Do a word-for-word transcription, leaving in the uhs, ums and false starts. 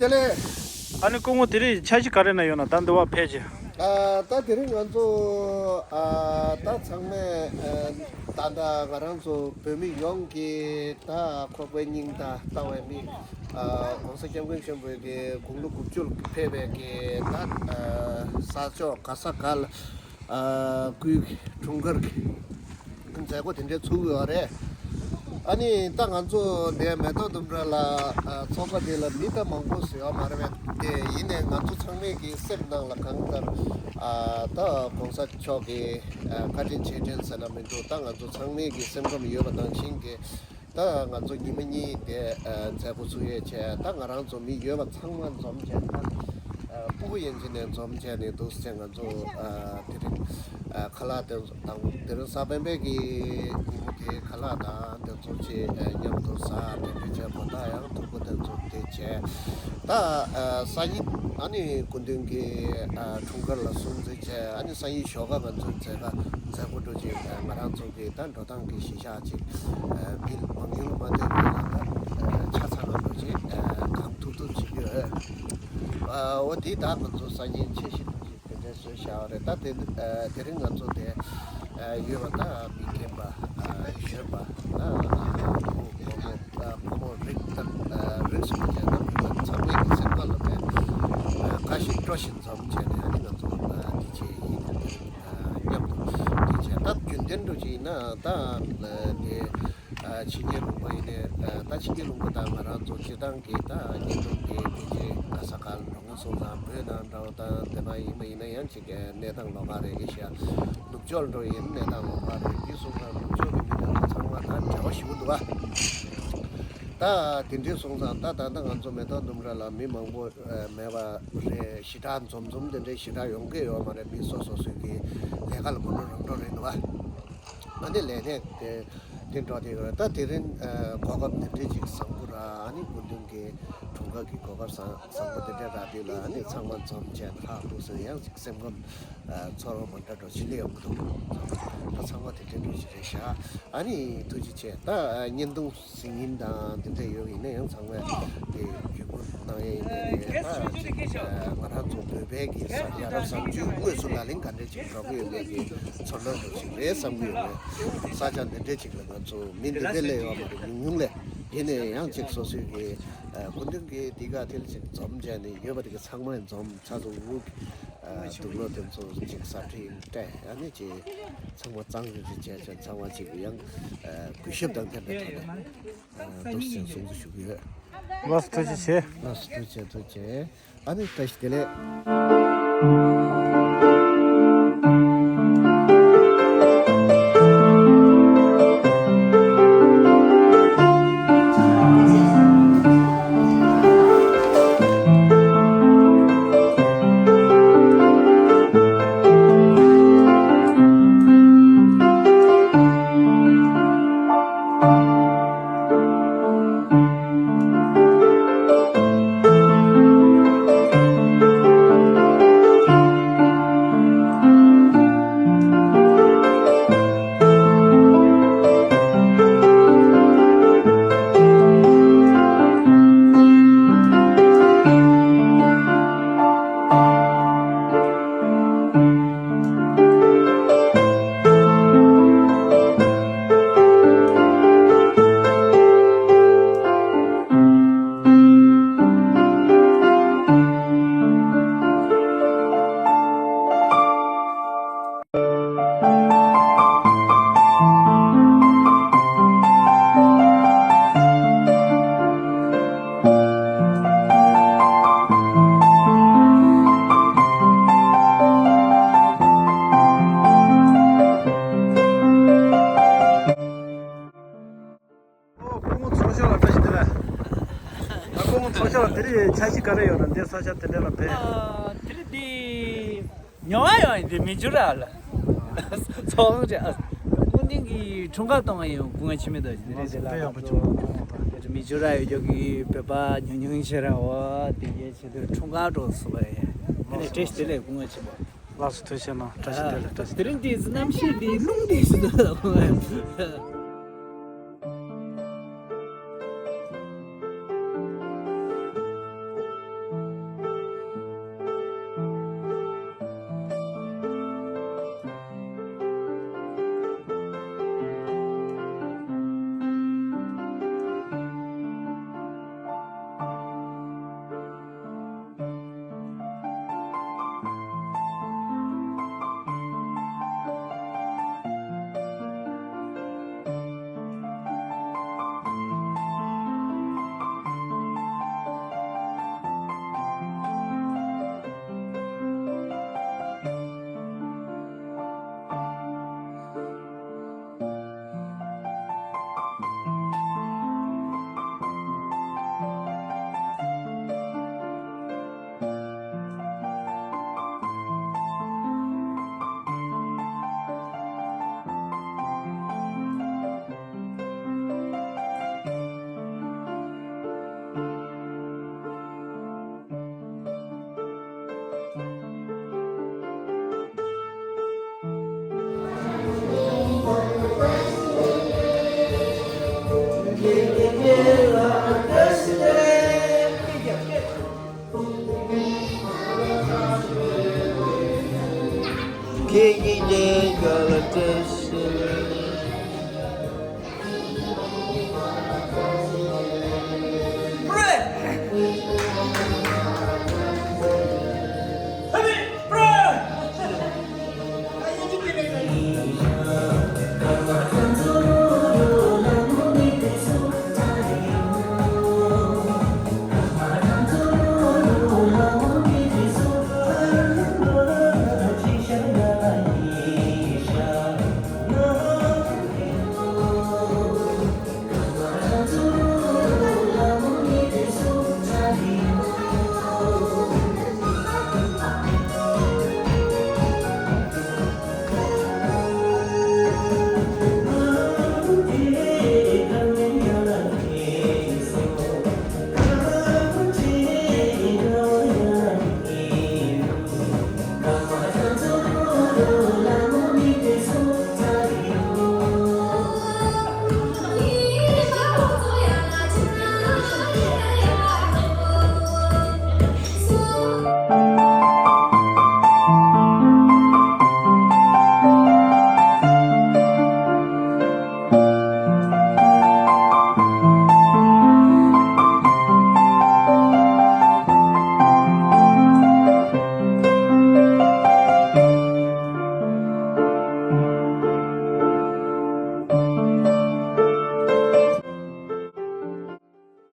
དེ་ལས། ཨ་ནི་སྐུ་ངོ་དེ་རིང་འཆར་གཞི་ག་རེ་ན་ཡོད་ན། ད་འདི་བ་ཕེབས་རྗེས། ཨ། ད་དེ་རིང་ང་ཚོ། ཨ། ད་ཚང་མས། ཨ། ད་ལྟ་ང་རང་ཚོ་བོད་མི་ཡོངས་ཀྱི་ད་ཁོག་པའི་སྙིང་དང་ལྟ་བའི་མིག་ཨ། ༸གོང་ས་༸སྐྱབས་མགོན་ཆེན་པོའི་གི་དགུང་ལོ་དགུ་བཅུ་ལ་ཕེབས་པའི་གི་ད། ཨ། ས་ཕྱོགས་ག་ས་ག་ལ། ཨ། སྐུའི་འཁྲུངས་སྐར་གྱི་མཛད་སྒོ་དེ་འདྲའི་ཚུགས་ཡོད་རེད། ཨ་ནི་ད་ང་ཚོ་འདིར་མེ་ཏོག་ལྡུམ་ར་ལ། ཨ། ཚོགས་པ་དེ་ལ་མི་ད་མང་པོ་ཞིག་ཡོད་མ་རེད་པས། དེ་ཡིན་ནའི་ང་ཚོ་ཚང་མའི་གི་སེམས་ནང་ལ་གང་ལྟར། ཨ། ད་༸གོང་ས་མཆོག་གི། ཨ། བཀའ་དྲིན་རྗེས་དྲན་ཟེར་ན་མི་འདུག་ད་ང་ཚོ་ཚང་མའི་གི་སེམས་ཁམས་ཡོད་པ་ནང་བཞིན་གྱི། ད་ང་ཚོ་ཉི་མ་གཉིས་དེ། ཨ། མཛད་སྒོ་ཚུགས་ཡས་བྱས། ད་ང་རང་ཚོ་མི་ཡོད་པ་ཚང་མ་འཛོམས་བྱས། ད། ཨ། སྤུ་གུ་ཡན་ཆད་ནས་འཛོམས་བྱས་ནས་འདུག་སེ་ང་ཚོ། ཨ། དེ་རིང་། ཨ། ཁ་ལག་དེ་ཚོ་དང་། དེ་རིང་གཟའ་སྤེན་པའི་གི་ཉིན་མོ་དེ་ཁ་ལག་དང་དེ་ཚོ་ཅིག། ཨ། མཉམ་དུ་ཟ། དེ་འདྲ་བྱས། དགོང་དག་ཡང་ཐུག་པ་དེ་ཚོ་དེ་བྱས། ད། ཨ། སང་ཉིན་ཨ་ནི་སྐུ་མདུན་གྱི། ཨ། འཁྲུངས་སྐར་ལ་སྲུང་བརྩི་བྱས། ཨ་ནི་སང་ཉིན་ཞོགས་ཀ་ང་ཚོའི་མཛད་ཁང་མཛད་སྒོ་འགྲོ་ཅིག། ཨ། ང་རང་ཚོ་གི་ད་འགྲོ་སྟངས་ཀྱི་གཞི་བཞག་ཅིག། ཨ། མི་མང་ཉུང་ལ་མ་ལྟོས་པའི་ད། ཨ། ཆ་ཚང་ང་འགྲོ་ཅིག། ཨ། གང་ཐུབ་ཐུབ་བྱེད་རྒྱུ། ཨ། འོ་དེ་ད་ང་ཚོ་སང་ཉིན་འཆར་གཞི་འགྲོ་ཅིག་དེ་འདྲའི་བཟོས་བཞག་པ་རེད། ད་དེ། ཨ། དེ་རིང་ང་ཚོ་དེ། ཨ། ཡོད་པ་ད་མི་རྒན་པ། ཨ། གཞོན་པ། ད་ཕོ་མོ། ཨ། ཕོ་མོ་རིགས་དང་། ཨ། རིགས་སུ་མ་ཆད་ན་མི་མང་ཚང་མའི་གི་སེམས་ཁ་ལ་བས། ཨ། དགའ་བཞིན་སྤྲོ་བཞིན་འཛོམས་བྱས་ནས། ཨ་ནི་ང་ཚོ། ཨ། འདི་བྱས་ཡིན། ཨ། མཉམ་དུ་འདི་བྱས། ད་རྒྱུན་ལྡན་འགྲོ་ཅིག་ཡིན་ན་ད། ཨ། དེ། ཨ། ཕྱི་རྒྱལ་ལུང་པ་ཡིན་ནའི། ཨ། ད་ཕྱི་རྒྱལ་ལུང་པ་དང་ང་རང་ཚོ་སྤྱིར་བཏང་གི་ད་བརྙན་ཐུང་དེ་ཕལ་ཆེར་ག་ས་ག་ལ་འགྲོ་མཁན་སོང་ཙང་། བོད་ནང་འདྲ་བོ་དང་དེ་ནང་ཡིན་མ་ཡིན་ན་ཡང་ཅིག་གནས་སྟངས་ལོགས་ཀ་རེད། ཨེ་ཤི་ཡ་ནུབ་ཕྱོགས་འགྲོ་ཡིན་གནས་སྟངས་ལོགས་ཀ་རེད། དེ་སོང་ཙང་ནུབ་ཕྱོགས་ཀྱི་མི་དེ་ཚོ་ཚང་མ་ད་འབྲེལ་བ་ཞེ་པོ་འདུག་ག་ད་དེ་འདྲས་སོང་ཙང་ད་ད་ལྟ་ང་ཚོ་མེ་ཏོག་ལྡུམ་ར་ལ་མི་མང་པོ་མེད་པ་རེད། ཞེ་དྲག་འཛོམས་འཛོམས་དེ་འདྲའི་ཞེ་དྲག་ཡོང་གི་ཡོད་མ་རེད། མི་སོ་སོ་སོའི་གི་ལས་ཀ་ལ་མ་འགྲོ་རང་འགྲོ་རེད་འདུག་ག་ཨ་ནི་ལས་གནས་དེ། དེ་འགྲོ་དེ་ཡོད། ད་དེ་རིང་ཨ་གོ་སྐབས་འདི་འདྲའི་ཅིག་བཟང་པོ་ར། ཨ་ནི་སྐུ་མདུན་གྱི་འཁྲུངས་སྐར་གྱི་གོ་སྐབས་བཟང་བཟང་པོ་འདི་འདྲ་རག་དུས་ལ། ཨ་ནི་ཚང་མ་འཛོམས་བྱས་ལྷག་འདུག་ཟེར་ཡང་ཅིག་སེམས་ཁམས་ཨ་ཚོར་བ་མ་འདྲ་འགྲོ་ཞིག་སླེབས་ཡོང་གི་འདུག་ད་ཚང་མ་དེ་འདྲའི་འགྲོ་ཞིག་རེད་ཤག་ཨ་ནི་ཐུགས་རྗེ་ཆེ། ད་ཨ་བརྙན་ཐུང་གཟིགས་མཁན་དང་དེ་འདྲ་ཡོད་ཡིན་ན་ཡང་ཚང་མས་དེ་བརྒྱུད་སྐུར་གནང་ཡས་ཡིན་ནའི་རེད། ད་ཅིག་ཨ་ང་རང་ཚོ་བོད་པའི་གི་ས་ཆ་རབ་གསར་བཅུ་དངོས་སུ་ལག་ལེན་ག་འདྲས་ཅིག་འགྲོ་གི་ཡོད་མེད་ཀྱི་ཚོར་སྣང་འདྲ་ཞིག་རེད་བསམ་གྱི་ཡོད་རེད། ས་ཆ་འདི་འདྲས་ཅིག་ལ་ང་ཚོ་མི་འདི་འདྲས་སླེབས་ཡོད་མ་རེད། ཉུང་ཉུང་ལས། ཡིན་ནའི་ཡང་ཅིག་སོ་སོའི་གི་ཨ་སྐུ་མདུན་གྱི་འདི་ག་དེ་ལ་ཅིག་འཛོམས་བྱས་ནས་ཡོད་པ་དེ་ག་ཚང་མས་འཛོམས་ཚ་ཚོ་དབུ་ཨ་དུག་ལོག་དེ་ཚོ་ཅིག་ཟ་འཕྲུལ་སྤྲད། ཨ་ནི་ཅིག་ཚང་མ་གཙང་རིང་རིང་བྱས་བྱས་ཚང་མ་ཅིག་ཡང་ཨ་གུས་ཞབས་དང་ལྡན་པའི་ཐོག་ནས་ཨ་འདུག་སེ་གསུང་དུ་ཞུ་གི་ཡོད། ལགས་སོ། ཐུགས་རྗེ་ཆེ། ལགས་སོ། ཐུགས་རྗེ་ཆེ། ཐུགས་རྗེ་ཆེ། ཨ་ནི་བཀྲ་ཤིས་བདེ་ལེགས། ཨོ། སྐུ་ངོ་ཚོགས་ཤོག་ལ་བཀྲ་ཤིས་བདེ་ལེགས། ཨ། སྐུ་ངོ་ཚོགས་ཤོག་ལ་དེ་རིང་འཆར་གཞི་ག་རེ་ཡོད་ན། འདི་ས་ཆ་དེ་འདྲ་ལ་ཕེབས། ཨ། དེ་རིང་འདི་ཉོ་བ་ཡོང་ཡིན། དེ་མི་འགྱུར་ར་ལ་ཚོགས་ལངས་བྱས། ཨ། སྐུ་མདུན་གྱི་འཁྲུངས་སྐར་གཏོང་བ་ཡིན། སྐུ་ངོ་འཆི་མེད་རྡོ་རྗེ། དེ་རིང་དེ་ལ་དཔེ་ཡག་པོ་བྱུང་། དེ་མི་འགྱུར་ར་ཡོད་རྒྱུ་གི་བོད་པ་ཉུང་ཉུང་ཆེ་ར་བ་དེ་གའི་ཆེད་དུ་འཁྲུངས་སྐར་འགྲོ་སོང་བ་ཡིན། དེ་ནས་བཀྲ་ཤིས་བདེ་ལེགས། སྐུ་ངོ་འཆི་མེད། ལགས་སོ། ཐུགས་རྗེ་གནང་། བཀྲ་ཤིས་བདེ་ལེགས། བཀྲ་ཤིས་བདེ་ལེགས། དེ་རིང་དེ་གནམ་གཤིས་འདི་རླུང་འདི་ཞིག་འདུག